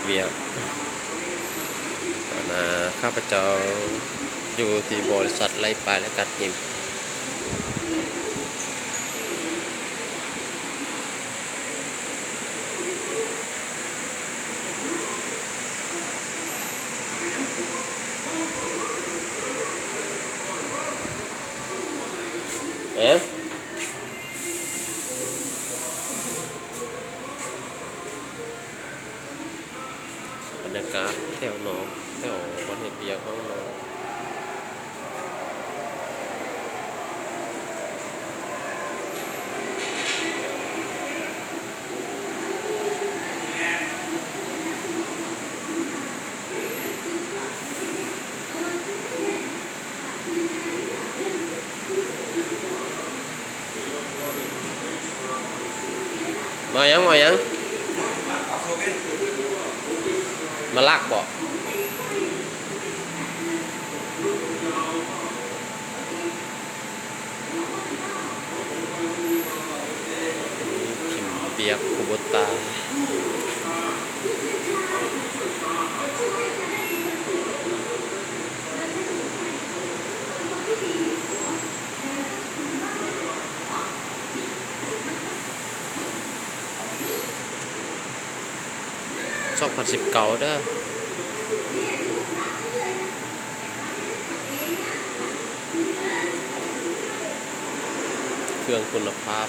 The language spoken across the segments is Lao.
ວຽກ ອັນນ່າ ຂ້າພະເຈົ້າຢູ່ທີ່ບໍລິສັດໄລ່ປາຍ ແລະ ກັດຫິມ. ເອີ ບັນຍາກາດແຖວນອກ ແຖວບ່ອນເຮັດວຽກເຮົາເນາະ. ມາຫຍັງ ມາຫຍັງ ມາລັກບໍ? ພິມປຽກຄູໂບຕາ. ສອງພັນສິບເກົ້າເດີ. ເຄື່ອງຄຸນນະພາບ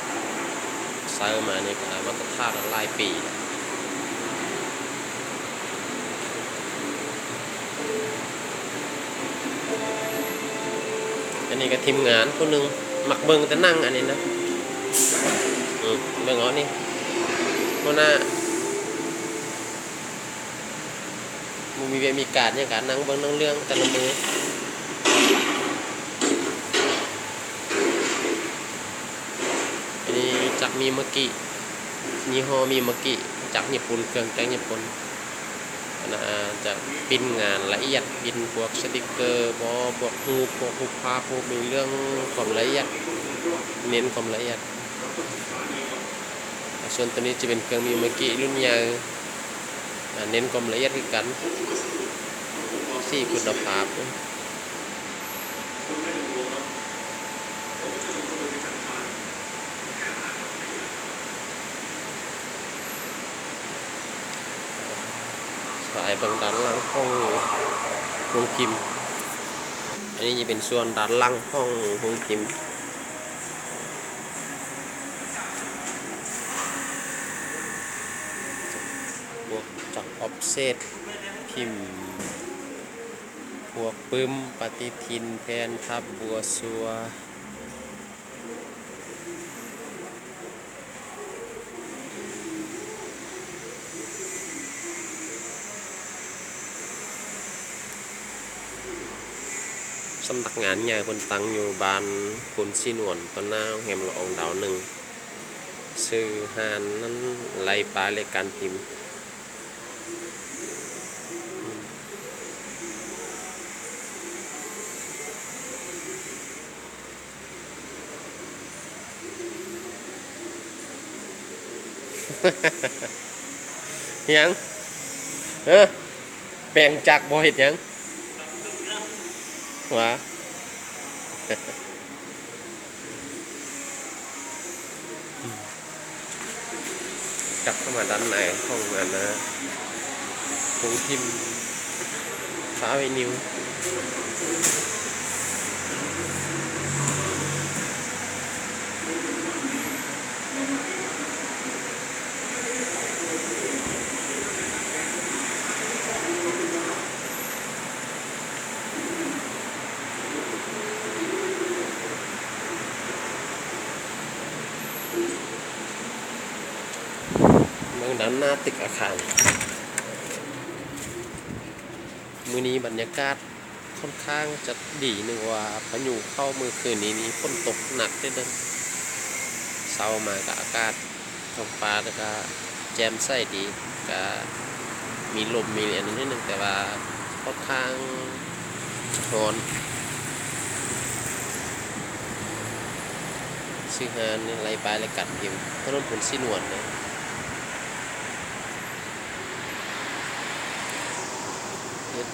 ໃຊ້ມານີ້ກໍມາດຕະຖານຫຼາຍປີ. ອັນນີ້ກໍທີມງານຜູ້ໜຶ່ງ ມັກເບິ່ງແຕ່ໜັງອັນນີ້ນະ. ອືມ ເບິ່ງເອົານີ້ ຫົວໜ້າ ບໍ່ມີວຽກມີການຫຍັງກະນັ່ງເບິ່ງໜັງເລື່ອງແຕ່ລະມື້. ອັນນີ້ຈັກມິມາກິ ຍີ່ຫໍ້ມິມາກິ ຈັກຍີ່ປຸ່ນ ເຄື່ອງຈັກຍີ່ປຸ່ນ. ອັນນ່າ ຈະປິ່ນງານລະອຽດ ປິ່ນພວກສະຕິກເກີບໍ ພວກຮູບ ພວກຮູບພາບ ພວກມີເລື່ອງຄວາມລະອຽດ ເນັ້ນຄວາມລະອຽດ. ສ່ວນໂຕນີ້ຈະເປັນເຄື່ອງມິມາກິລຸ້ນໃຫຍ່ ອາ ເນັ້ນຄວາມລະອຽດຄືກັນ ສີຄຸນນະພາບ. ສາຍເບິ່ງດ້ານຫຼັງຂອງໂຮງພິມ. ອັນນີ້ຈະເປັນສ່ວນດ້ານຫຼັງຂອງໂຮງພິມ. ພວກຈັກອອບເຊັດພິມ ພວກປຶ້ມ ປະຕິທິນ ແຜ່ນພັບ ບົວຊົວ. ສຳນັກງານໃຫຍ່ເພິ່ນຕັ້ງຢູ່ບ້ານໂພນສີນວນ ຕໍ່ໜ້າໂຮງແຮມລະອອງດາວໜຶ່ງ. ຊື່ຮ້ານນັ້ນ ໄລ່ປາຍ ແລະ ການພິມ. ຫຍັງ? ເອີ ແປງຈັກບໍ່ເຮັດຫຍັງ? ຫວາ. ກັບເຂົ້າມາດ້ານໃນຂອງອັນນາ ໂຮງພິມ ຟ້າວເວນິວ. ເບິ່ງດ້ານໜ້າຕຶກອາຄານ. ມື້ນີ້ບັນຍາກາດຄ່ອນຂ້າງຈະດີ ເນື່ອງວ່າພາຍຸເຂົ້າມື້ຄືນນີ້ນີ້ ຝົນຕົກໜັກເດີ. ເຊົ້າມາກໍອາກາດ ທ້ອງຟ້າກໍແຈ່ມໃສດີ ກໍມີລົມມີອັນນີ້ໜຶ່ງ ແຕ່ວ່າ ຂ້ອນຂ້າງຮ້ອນ. ຊື່ຮ້ານນີ້ ໄລ່ປາຍ ແລະ ກັນພິມ ຖະໜົນໂພນສີນວນເດ້.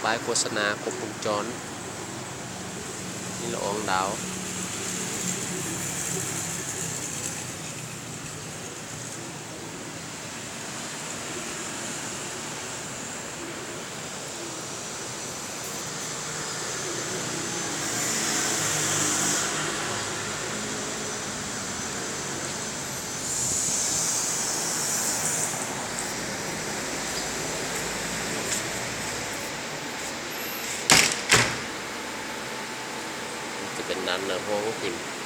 ປ້າຍໂຄສະນາຄົບວົງຈອນ ມີລະອອງດາວ. ຈະເປັນດ້ານໜ້າຫ້ອງພິມ.